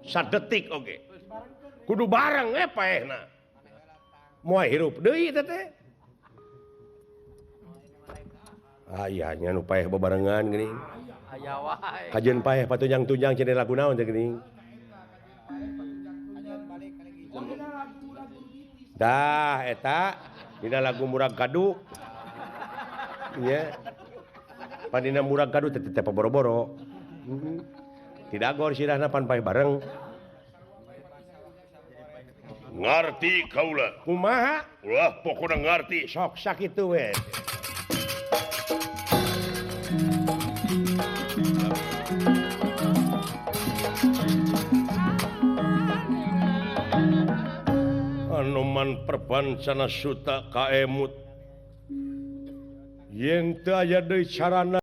Sadetik oge. Kudu bareng paehna. Moal hirup deui teh teh. Aya nya nu paeh bebarengan geuning. Aya wae. Kajeun paeh patunjang-tunjang cenah lagu naon teh geuning. Dah eta dina lagu Murag Kadu. Nya. Pan dina Murag Kadu teh teh boro-boro. Tidak gor sirahna pan paeh bareng. Ngarti kaula. Kumaha? Ulah pokona ngarti. Sok sakitu we. Anoman Perbancana Suta kaemut. Yen teu aya deui carana